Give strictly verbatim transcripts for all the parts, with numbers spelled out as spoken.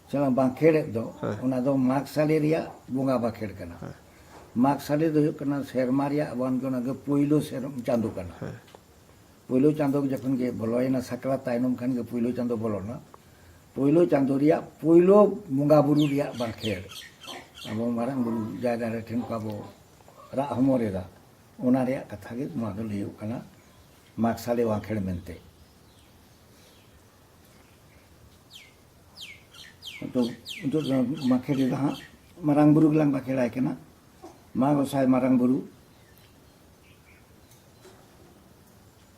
ᱥᱮ ᱵᱟᱸᱠᱷᱮᱲᱮᱫ ᱫᱚ, ᱦᱮᱸ᱾ ᱚᱱᱟ ᱫᱚ ᱢᱟᱜᱽ ᱥᱟᱞᱮ ᱨᱮᱭᱟᱜ ᱵᱚᱸᱜᱟ ᱵᱟᱸᱠᱷᱮᱲ ᱠᱟᱱᱟ᱾ ᱦᱮᱸ᱾ ᱢᱟᱜᱽ ᱥᱟᱞᱮ ᱫᱚ ᱦᱩᱭᱩᱜ ᱠᱟᱱᱟ ᱥᱮᱨᱢᱟ ᱨᱮᱭᱟᱜ ᱟᱵᱚ ᱚᱱᱟ ᱜᱮ ᱯᱳᱭᱞᱳ ᱥᱮᱨᱢᱟ ᱪᱟᱸᱫᱳ ᱠᱟᱱᱟ᱾ ᱦᱮᱸ᱾ ᱯᱳᱭᱞᱳ ᱪᱟᱸᱫᱳ ᱡᱚᱠᱷᱚᱱ ᱜᱮ ᱵᱚᱞᱚᱭᱮᱱᱟ, ᱥᱟᱠᱨᱟᱛ ᱛᱟᱭᱱᱚᱢ ᱠᱷᱟᱱ ᱜᱮ ᱯᱳᱭᱞᱳ ᱪᱟᱸᱫᱳ ᱵᱚᱞᱚᱱᱟ᱾ ᱯᱳᱭᱞᱳ ᱪᱟᱸᱫᱳ ᱨᱮᱭᱟᱜ ᱯᱳᱭᱞᱳ ᱵᱚᱸᱜᱟ ᱵᱩᱨᱩ ᱨᱮᱭᱟᱜ ᱵᱟᱸᱠᱷᱮᱲ, ᱟᱵᱚ ᱢᱟᱨᱟᱝ ᱵᱩᱨᱩ ᱡᱟᱦᱮᱨ ᱟᱭᱳ ᱴᱷᱮᱱ ᱠᱚ ᱟᱵᱚ ᱨᱟᱜ ᱦᱚᱢᱚᱨ ᱮᱫᱟ, ᱚᱱᱟ ᱨᱮᱭᱟᱜ ᱠᱟᱛᱷᱟ ᱜᱮ ᱱᱚᱣᱟ ᱫᱚ ᱞᱟᱹᱭᱚᱜ ᱠᱟᱱᱟ ᱢᱟᱜᱽ ᱥᱟᱞᱮ ᱵᱟᱸᱠᱷᱮᱲ ᱢᱮᱱᱛᱮ᱾ ᱛᱚ, ᱱᱤᱛᱚᱜ ᱫᱚ ᱵᱟᱸᱠᱷᱮᱲ ᱨᱮᱫᱚ ᱦᱟᱸᱜ ᱢᱟᱨᱟᱝ ᱵᱩᱨᱩ ᱜᱮᱞᱟᱝ ᱵᱟᱸᱠᱷᱮᱲᱟᱭ ᱠᱟᱱᱟ᱾ ᱢᱟ ᱜᱚᱸᱥᱟᱭ ᱢᱟᱨᱟᱝ ᱵᱩᱨᱩ,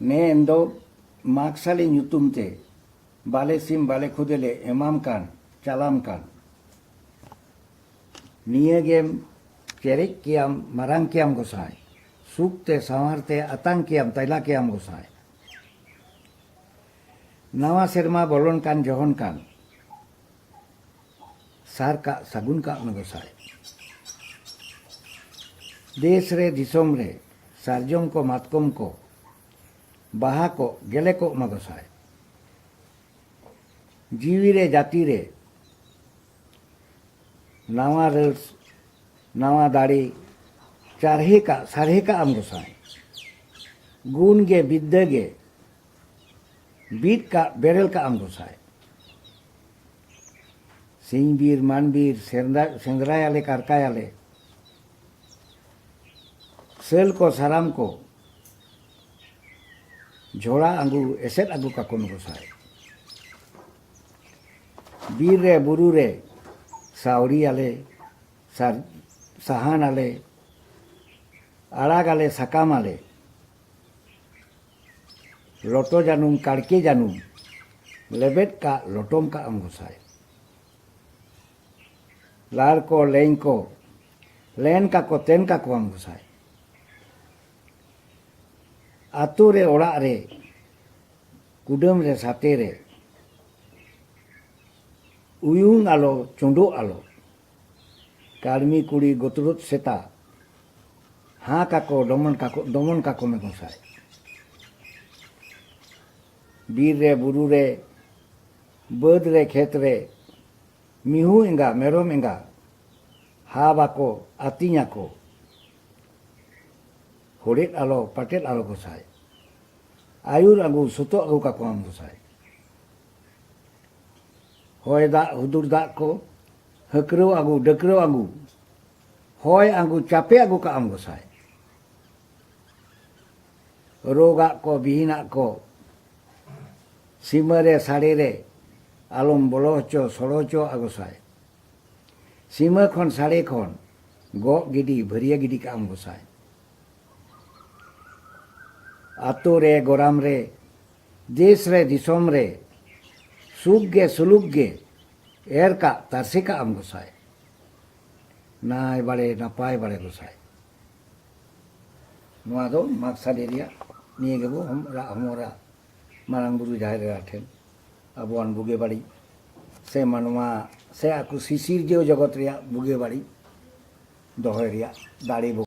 ᱱᱮ ᱮᱱᱫᱚ ᱢᱟᱜᱽ ᱥᱟᱞᱮ ᱧᱩᱛᱩᱢ ᱛᱮ ᱵᱟᱞᱮ ᱥᱤᱢ ᱵᱟᱞᱮ ᱠᱷᱩᱫᱮ ᱞᱮ ᱮᱢᱟᱢ ᱠᱟᱱ, ᱪᱟᱞᱟᱢ ᱠᱟᱱ᱾ ᱱᱤᱭᱟᱹ ᱜᱮᱢ ᱪᱮᱨᱮᱡ ᱠᱮᱭᱟᱢ, ᱢᱟᱨᱟᱝ ᱠᱮᱭᱟᱢ ᱜᱚᱸᱥᱟᱭ᱾ ᱥᱩᱠ ᱛᱮ ᱥᱟᱶᱟᱨ ᱛᱮ ᱟᱛᱟᱝ ᱠᱮᱭᱟᱢ, ᱛᱟᱭᱞᱟ ᱠᱮᱭᱟᱢ ᱜᱚᱸᱥᱟᱭ᱾ ᱱᱟᱣᱟ ᱥᱮᱨᱢᱟ ᱵᱚᱞᱚᱱ ᱠᱟᱱ ᱡᱚᱦᱚᱱ ᱠᱟᱱ, ᱥᱟᱨ ᱠᱟᱜ ᱥᱟᱹᱜᱩᱱ ᱠᱟᱜ ᱢᱮ ᱜᱚᱸᱥᱟᱭ᱾ ᱫᱮᱥ ᱨᱮ ᱫᱤᱥᱚᱢ ᱨᱮ ᱥᱟᱨᱡᱚᱢ ᱠᱚ ᱢᱟᱛᱠᱚᱢ ᱠᱚ ᱵᱟᱦᱟ ᱠᱚ ᱜᱮᱞᱮ ᱠᱚᱜ ᱢᱟ ᱜᱚᱸᱥᱟᱭ᱾ ᱡᱤᱣᱤ ᱨᱮ ᱡᱟᱹᱛᱤ ᱨᱮ ᱱᱟᱣᱟ ᱨᱟᱹᱥ, ᱱᱟᱣᱟ ᱫᱟᱲᱮ, ᱪᱟᱨᱦᱮ ᱠᱟᱜ, ᱥᱟᱨᱦᱮ ᱠᱟᱜ ᱟᱢ ᱜᱚᱸᱥᱟᱭ᱾ ᱜᱩᱱ ᱜᱮ ᱵᱤᱫᱽᱫᱟᱹ ᱜᱮ, ᱵᱤᱫ ᱠᱟᱜ, ᱵᱮᱨᱮᱞ ᱠᱟᱜ ᱟᱢ ᱜᱚᱸᱥᱟᱭ᱾ ᱥᱤᱧ ᱵᱤᱨ, ᱢᱟᱱ ᱵᱤᱨ, ᱥᱮᱸᱫᱽᱨᱟ-, ᱥᱮᱸᱫᱽᱨᱟᱭᱟᱞᱮ, ᱠᱟᱨᱠᱟᱭᱟᱞᱮ᱾ ᱥᱟᱹᱞ ᱠᱚ, ᱥᱟᱨᱟᱢ ᱠᱚ, ᱡᱷᱚᱲᱟ ᱟᱹᱜᱩ, ᱮᱥᱮᱫ ᱟᱹᱜᱩ ᱠᱟᱠᱚ ᱢᱮ ᱜᱚᱸᱥᱟᱭ᱾ ᱵᱤᱨ ᱨᱮ, ᱵᱩᱨᱩ ᱨᱮ, ᱥᱟᱣᱲᱤᱭᱟᱞᱮ, ᱥᱟᱨ-, ᱥᱟᱦᱟᱱᱟᱞᱮ, ᱟᱲᱟᱜᱟᱞᱮ, ᱥᱟᱠᱟᱢᱟᱞᱮ, ᱞᱚᱴᱚ ᱡᱟᱹᱱᱩᱢ, ᱠᱟᱲᱠᱮ ᱡᱟᱹᱱᱩᱢ, ᱞᱮᱵᱮᱫ ᱠᱟᱜ, ᱞᱚᱴᱚᱢ ᱠᱟᱜ ᱟᱢ ᱜᱚᱸᱥᱟᱭ᱾ ᱞᱟᱲ ᱠᱚ, ᱞᱮᱧ ᱠᱚ, ᱞᱮᱱ ᱠᱟᱠᱚ, ᱛᱮᱱ ᱠᱟᱠᱚᱣᱟᱢ ᱜᱚᱸᱥᱟᱭ᱾ ᱟᱛᱳ ᱨᱮ, ᱚᱲᱟᱜ ᱨᱮ, ᱠᱩᱰᱟᱹᱢ ᱨᱮ, ᱥᱟᱛᱮ ᱨᱮ, ᱩᱭᱩᱝ ᱟᱞᱚ, ᱪᱩᱸᱰᱩᱜ ᱟᱞᱚ, ᱠᱟᱹᱲᱢᱤ ᱠᱩᱲᱤ, ᱜᱚᱛᱨᱩᱫ ᱥᱮᱛᱟ, ᱦᱟᱸ ᱠᱟᱠᱚ, ᱫᱚᱢᱚᱱ ᱠᱟᱠᱚ, ᱫᱚᱢᱚᱱ ᱠᱟᱠᱚ ᱢᱮ ᱜᱚᱸᱥᱟᱭ᱾ ᱵᱤᱨ ᱨᱮ, ᱵᱩᱨᱩ ᱨᱮ, ᱵᱟᱹᱫᱽ ᱨᱮ, ᱠᱷᱮᱛ ᱨᱮ, ᱢᱤᱦᱩ ᱮᱸᱜᱟ, ᱢᱮᱨᱚᱢ ᱮᱸᱜᱟ, ᱦᱟᱵ ᱟᱠᱚ, ᱟᱹᱛᱤᱧ ᱟᱠᱚ᱾ ᱦᱚᱲᱮᱫ ᱟᱞᱚ, ᱯᱟᱴᱮᱫ ᱟᱞᱚ ᱜᱚᱸᱥᱟᱭ᱾ ᱟᱹᱭᱩᱨ ᱟᱹᱜᱩ, ᱥᱩᱛᱩᱜ ᱟᱹᱜᱩ ᱠᱟᱠᱚᱣᱟᱢ ᱜᱚᱸᱥᱟᱭ᱾ ᱦᱚᱭ ᱫᱟᱜ, ᱦᱩᱫᱩᱨ ᱫᱟᱜ ᱠᱚ, ᱦᱟᱹᱠᱨᱟᱹᱣ ᱟᱹᱜᱩ, ᱰᱟᱹᱠᱨᱟᱹᱣ ᱟᱹᱜᱩ, ᱦᱚᱭ ᱟᱹᱜᱩ, ᱪᱟᱯᱮ ᱟᱹᱜᱩ ᱠᱟᱜᱼᱟᱢ ᱜᱚᱸᱥᱟᱭ᱾ ᱨᱳᱜᱟᱜ ᱠᱚ, ᱵᱤᱦᱤᱱᱟᱜ ᱠᱚ, ᱥᱤᱢᱟᱹ ᱨᱮ, ᱥᱟᱹᱲᱮ ᱨᱮ ᱟᱞᱚᱢ ᱵᱚᱞᱚ ᱦᱚᱪᱚ, ᱥᱚᱲᱚ ᱦᱚᱪᱚᱣᱟᱜᱼᱟ ᱜᱚᱸᱥᱟᱭ᱾ ᱥᱤᱢᱟᱹ ᱠᱷᱚᱱ, ᱥᱟᱹᱲᱮ ᱠᱷᱚᱱ ᱜᱚᱜ ᱜᱤᱰᱤ, ᱵᱷᱟᱹᱨᱭᱟᱹ ᱜᱤᱰᱤ ᱠᱟᱜᱼᱟᱢ ᱜᱚᱸᱥᱟᱭ᱾ ᱟᱛᱳ ᱨᱮ, ᱜᱚᱨᱟᱢ ᱨᱮ, ᱫᱮᱥ ᱨᱮ, ᱫᱤᱥᱚᱢ ᱨᱮ ᱥᱩᱠ ᱜᱮ, ᱥᱩᱞᱩᱠ ᱜᱮ ᱮᱨ ᱠᱟᱜ, ᱛᱟᱨᱥᱮ ᱠᱟᱜᱼᱟᱢ ᱜᱚᱸᱥᱟᱭ᱾ ᱱᱟᱭ ᱵᱟᱲᱮ, ᱱᱟᱯᱟᱭ ᱵᱟᱲᱮ ᱜᱚᱸᱥᱟᱭ᱾ ᱱᱚᱣᱟ ᱫᱚ ᱢᱟᱜᱽ ᱥᱟᱰᱮ ᱨᱮᱭᱟᱜ ᱱᱤᱭᱟᱹ ᱜᱮᱵᱚ ᱦᱚᱢ-, ᱨᱟᱜ ᱦᱚᱢᱚᱨᱟ ᱢᱟᱨᱟᱝ ᱵᱩᱨᱩ ᱡᱟᱦᱮᱨ ᱮᱨᱟ ᱴᱷᱮᱱ, ᱟᱵᱚᱣᱟᱱ ᱵᱩᱜᱤ ᱵᱟᱹᱲᱤᱡ ᱥᱮ ᱢᱟᱱᱣᱟ ᱥᱮ ᱟᱠᱚ ᱥᱤᱥᱤᱨᱡᱟᱹᱣ ᱡᱚᱜᱚᱛ ᱨᱮᱭᱟᱜ ᱵᱩᱜᱤ ᱵᱟᱹᱲᱤᱡ ᱫᱚᱦᱚᱭ ᱨᱮᱭᱟᱜ ᱫᱟᱲᱮ ᱵᱚ